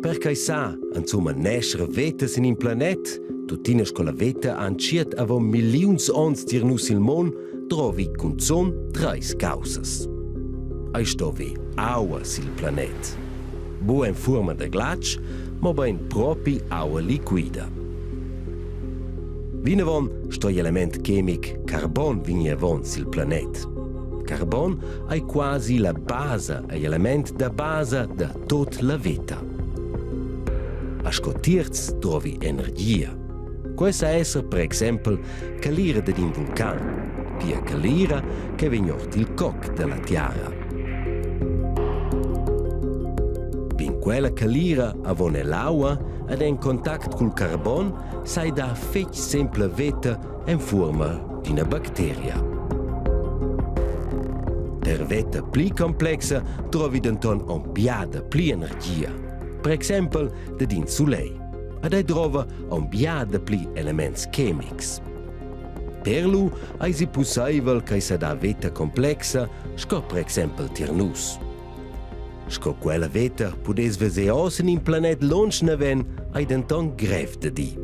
Perquei sa insumma nescher veta sin in planet, tuttina sco la veta ha entschiet avon milliuns onns tier nus il mund, drovi cunzun treis caussas. Ei stovi aua sil planet. Buc en fuorma da glatsch, mobein propi aua liquida. Vinavon sto igl element chemic carbon vegnir avon sil planet. Carbon ei quasi la basa, egl element da basa da tot la veta. A sco tierz drovi energia. Quei sa esser per exempel calira dad in vulcan, pia calira che vegn ord il coc dalla tiara. Vegn quella calira avon ell'aua ed en contact cul carbon, sai dar fetg sempla veta en fuorma d'ina bacteria. Per veta pli complexa drovi denton aunc bia dapli energia, per exempel dad in sulegl. Ed ei drova aunc bia dapli elements chemics. Per lu eisi pusseivel ch'ei sa dar veta complexa, sco per exempel tier nus. Sco quella veta pudess veser oz sin in planet lunsch naven, ei denton grev da dir.